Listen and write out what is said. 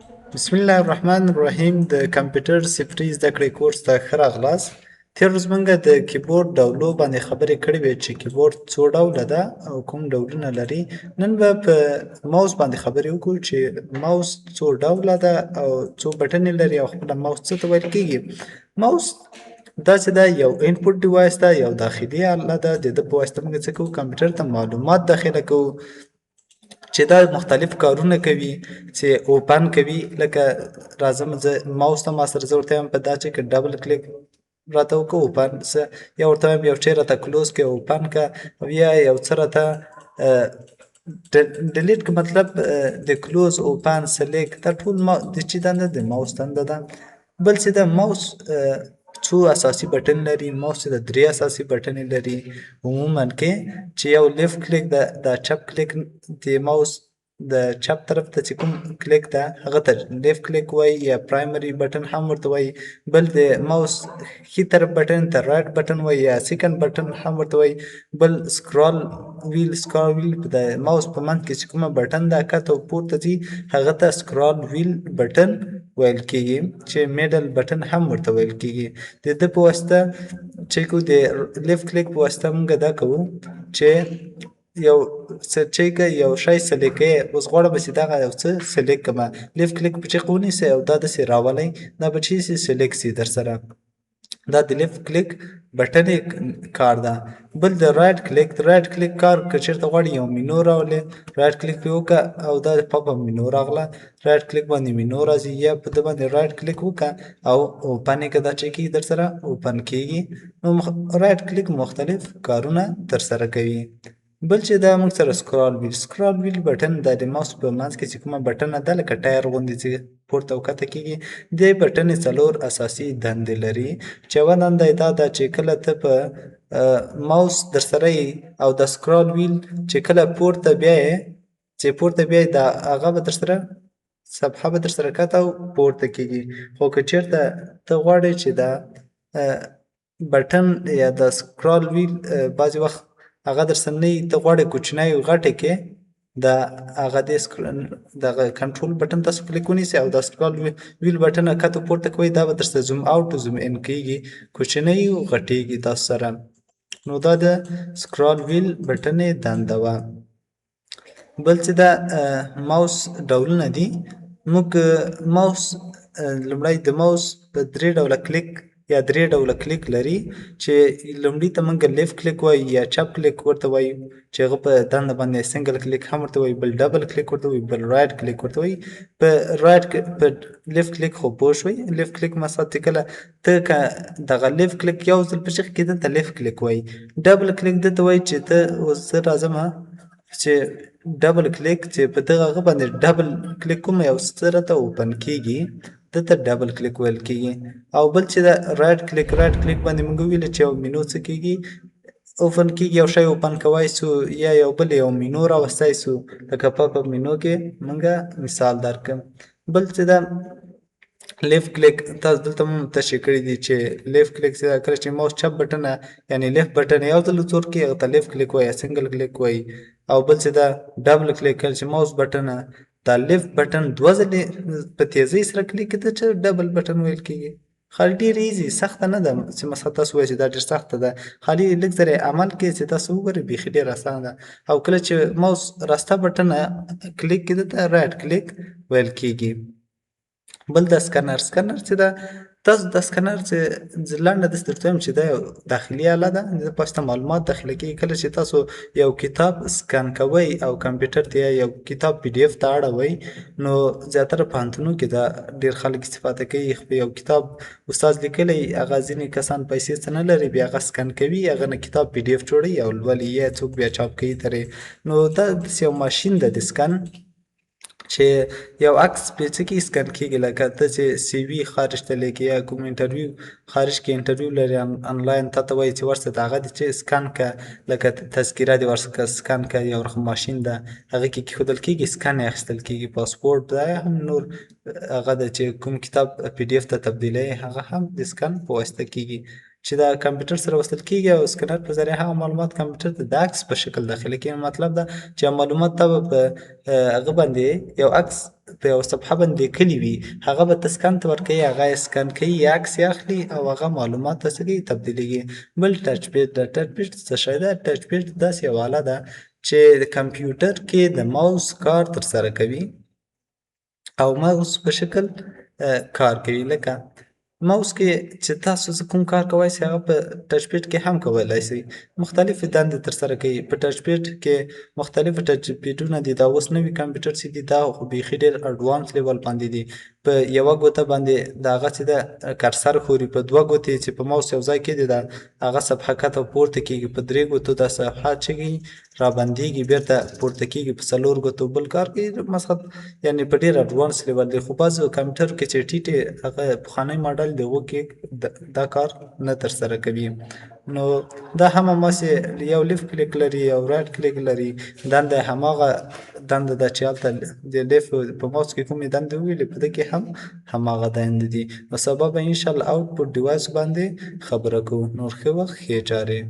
بسم الله الرحمن الرحیم. د کمپیوټر safety زده کړې کورس ته ښه راغلاست. تېر ورځ مونږ د کیبورډ ډولو باندې خبرې کړې وې چې کیبورډ څو ډوله ده او کوم ډولونه لري. نن به په ماوس باندې خبرې وکړو چې ماوس څو ډوله ده او څو بټنې لري او خپله ماوس څه ته ویل کېږي. ماوس داسې ده، یو input device ده، یو داخلي آله ده. د ده په واسطه موږ څه کوو؟ کمپیوټر ته معلومات داخله کوو چې دا مختلف کارونه کوي، چې open کوي. لکه راځم زه ماوس ته، ما سره زه ورته وایم په دا چې که double click راته وکړه open څه، یا ورته وایم یو شی راته close که open که، او یا یو څه راته delete که. مطلب د close، open، select، دا ټول ما د چی دنده؟ د ماوس دنده ده. بل چې د ماوس څو اساسي بټن لري؟ ماوس چې د درې اساسي بټنې لري عموما کې، چې یو left click ده، دا چپ کلیک، د ماوس د چپ طرف ته چې کوم کلیک ده هغه ته left click وایي یا primary button هم ورته وایي. بل د ماوس ښي طرف بټن ته right button وایي یا second button هم ورته وایي. بل scroll wheel، scroll wheel د ماوس په منځ کې چې کومه بټن ده کته او پورته ځي هغه ته scroll wheel button ویل کېږي، چې middle button هم ورته ویل کېږي. د ده په واسطه چې کو د left click په واسطه موږ دا کوو چې یو څه چې که یو شی select کوې، اوس غواړم چې دغه یو څه select کړم، left click په چیغ ونیسئ او دا داسې راولئ، دا به چې سي select سي درسره. دا د left click بټنې کار ده. بل د right click، د right click کار که چېرته غواړي یو مینو راولې، right click پرې وکړه او دا pop up menu راغله، right click باندې مینو راځي. یا په ده باندې right click وکړه او open یې که، دا چې کېږي درسره open کېږي. نو right click مختلف کارونه ترسره کوي. بل چې دا موږ سره scroll wheel، scroll wheel button دا د ماوس په منځ کې چې کومه بټنه ده لکه ټایر غوندې چې پورته او کښته کېږي، دې بټنې څلور اساسي دندې لري. چې یوه دنده یې دا ده چې کله ته په ماوس درسره یې او د scroll wheel چې کله پورته بیایې، چې پورته بیایې دا هغه به درسره صفحه به درسره کښته او پورته کېږي. خو که چېرته ته غواړې چې دا بټن یا د scroll wheel بعضې وخت هغه درسره نه وي، ته غواړې کوچنی او غټ یې کې، دا هغه د دغه control button تاسو کلیک ونیسئ او دا scroll wheel button کښته پورته کوئ، دا به درسره zoom out او zoom in کېږي، کوچنی او غټېږي تاسو سره. نو دا د scroll wheel بټنې دنده وه. بل چې دا ماوس ډولونه دي، موږ ماوس لومړی د ماوس په درې ډوله کلیک یا درې ډوله کلیک لري، چې لومړي ته موږ left click وایو یا چپ کلیک ورته وایو، چې هغه په دنده باندې single click هم ورته وایي، بل double click ورته وایي، بل right click ورته وایي. په right په left click خو پوه شوئ. left click مثلا چې کله ته که دغه left click یو ځل په چغ کې دلته left click وایي. double click دته وایي چې ته اوس زه راځم چې double click چې په دغه هغه باندې double click کوم یو څه راته open کېږي، دته double click ویل کېږي. او بل چې دا right click، right click باندې موږ ویل چې یو مینو څه کېږي؟ open کېږي، یو شی open کوای سو یا یو بل یو مینو راوستی سو، لکه pop up menu کې موږ مثال درکړم. بل چې دا left click تاسو دلته مو تشریح کړی دی چې left click چې کله چې ماوس چپ بټن یعنی left button یو ځل زور کې هغه ته left click وایي، single click وایي. او بل چې دا double click کله چې ماوس بټن دا left button دوه ځلې په تیزۍ سره کلیک کړي چې double button ویل کېږي. خالي ډېر easy، سخته نه ده چې مثلا تاسو وایئ چې دا ډېر سخته ده، خالي لږ ذره عمل کې چې تاسو وګورئ بیخي ډېر اسانه ده. او کله چې ماوس راسته بټن کلیک کړي ته right click ویل کېږي. بل د scanner، scanner چې ده تاسو د سکنر چې لنډه داسې درته وایم چې دا یو داخلي آله ده، د په واسطه معلومات داخله کېږي. کله چې تاسو یو کتاب سکن کوئ او کمپیوټر ته یا یو کتاب PDF ته اړوئ، نو زیاتره پوهنتونو کې دا ډېر خلک استفاده کوي. خو یو کتاب استاد لیکلی، هغه ځینې کسان پیسې څه نه لري، بیا هغه سکن کوي، هغه نه کتاب PDF جوړوي او لولي یا څوک بیا چاپ کوي ترې. نو دا داسې یو ماشین ده د سکن چې یو عکس په څه کې سکن کېږي، لکه ته چې CV خارج ته لېږې یا کوم interview خارج کې interview لري انلاین، تا ته وایي چې ورسه د هغه دې چې سکن که، لکه تذکره دې ورسه سکن که، یو رقم ماشین ده هغه کې کېښودل کېږي، سکن یې اخیستل کېږي. پاسپورټ ده هم نور هغه ده چې کوم کتاب PDF ته تبدیلوي هغه هم د سکن په واسطه کېږي. چې دا کمپیوټر سره وصل کیږي او سکنر په ذریعه هغه معلومات کمپیوټر ته د عکس په شکل داخله کیږي. مطلب دا چې معلومات ته په هغه باندې یو عکس په یو صفحه باندې لیکلي وي، هغه به ته سکن ته ورکوي، هغه یې سکن کوي یا عکس یې اخلي او هغه معلومات ته څه کوي، تبدیلیږي. بل ټچ پیډ ده. ټچ پیډ څه شی ده؟ ټچ پیډ داسې یوه آله ده چې د کمپیوټر کې د ماوس کار ترسره کوي او ماوس په شکل کار کوي. لکه ماوس کې چې تاسو څه کوم کار کوی سئ، هغه په ټچ پیډ کې هم کولای سئ. مختلفې دندې ترسره کوي. په ټچ پیډ کې مختلف ټچ پیډونه دي. دا اوس نوي کمپیوټر چې دي، دا خو بیخي ډېر اډوانس لیول باندې دي. په یوه ګوته باندې د هغه چې ده کرسر ښوري، په دوه ګوتې چې په ماوس یو ځای کېږدي، دا هغه صفحه کښته او پورته کېږي، په درې ګوتو دا صفحه چې رابندېږي، بیرته پورته کېږي، په څلور ګوتو بل کار کوي. مثلا یعنی په ډېر اډوانس لیول دی. خو بعضو کمپیوټر کې چې ټیټې هغه پخوانی ماډل دی، هغو کې دا کار نه ترسره کوي. نو دا هم هماسې یو left click لري او right click لري. دنده هماغه دنده ده چې هلته د left په ماوس کې کومې دندې وویلې، په دې کې هم هماغه دندې دي. نو سبا به انشاءالله output device باندې خبره کوو. نور ښه وخت، ښې چارې.